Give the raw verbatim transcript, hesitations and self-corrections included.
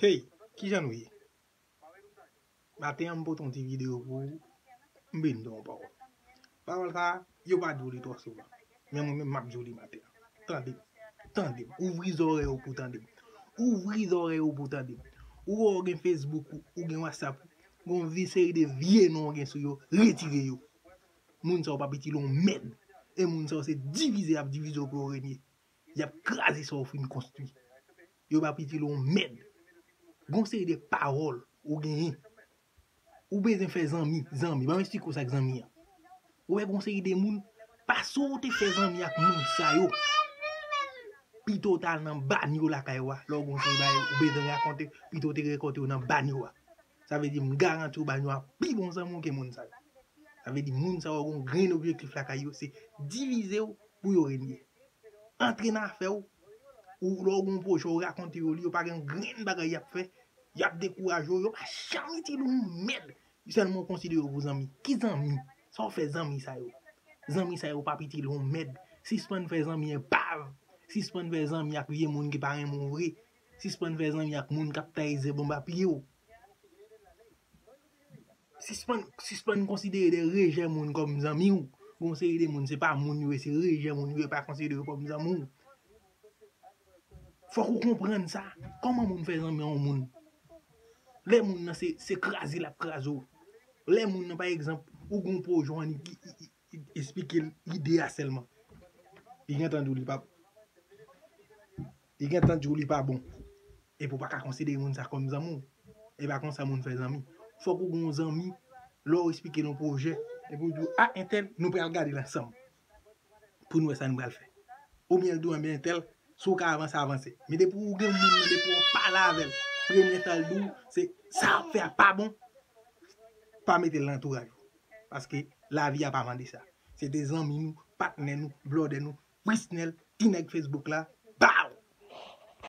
Tey, kijan nou ye? Maten an, m pote yon ti videyo pou ou. M vin di yon pawòl. Pawòl sa, yo pa di w li twò souvan. Men mwen menm, m ap di w li maten an. Tande m. Tande m. Ouvri zòrèy ou pou tande m. Ouvri zòrèy ou pou tande m. Ou wè w gen Facebook ou, ou gen WhatsApp ou, gen yon vi-, seri de vye non w gen sou yo, retire yo. Moun sa yo p ap itil yon mèd. E moun sa yo se divize y ap divize w pou yo renye. Y ap kraze sa w fin konstwi. Yo p ap itil yon mèd. Gon seri de pawòl ou genyen. Ou bezwen fè zanmi, zanmi. Ban m esplike w sa k zanmi an. Ou wè gon seri de moun, pase w te fè zanmi ak moun sa yo. Pito w t al nan banyo lakay ou a. Lè w gon seri bagay ou bezwen rakonte, pito w te rakonte yo nan banyo a. Sa vle di m garanti w banyo a pi bon zanmi w ke moun sa yo. Sa vle di moun sa yo gon grenn objektif lakay yo, se divize w pou yo renye. Antre nan afè w. Ou lè w gon pwojè w rakonte yo li, yo pa gen grenn bagay y ap fè. Y ap dekouraje w, yo pa janm itil yon mèd. Sèlman w konsidere yo pou zanmi. Ki zanmi? Sa w fè zanmi sa yo? Zanmi sa yo p ap itil yon mèd. Sispann fè zanmi epav. Sispann fè zanmi ak vye moun ki pa renmen w vre. Sispann fè zanmi ak moun k ap taye zèb anba pye w. Sispann, sispann konsidere de rejè moun kòm zanmi w. Gon seri de moun, se pa moun yo ye, se rejè moun yo ye, pa konsidere yo kòm zanmi w. Fòk ou konprann sa. Kòman moun fè zanmi a yon moun? Lè moun nan se, se kraze l ap kraze w. Lè moun nan, pa egzanp, ou gon pwojè w annik esplike l ide a sèlman. Li gentan di w li pa, li gentan di w li pa bon. Epi w pa ka konsidere moun sa kòm zanmi w. E pa konsa moun fè zanmi. Fòk ou gon zanmi, lè w esplike l yon pwojè, epi w di w, a, entèl, nou pral gade l ansanm. Pou n wè sa n pral fè. Oubyen l di w, enben, entèl, si w ka avanse, avanse. Men depi w gen moun nan, depi w pale avè l, premye sa l di w, se sa w ap fè a pa bon, pa mete l nan antouraj ou. Paske lavi a pa mande sa. Se te zanmi nou, patnè nou, blòdè nou, Prisnel, ti nèg Facebook la,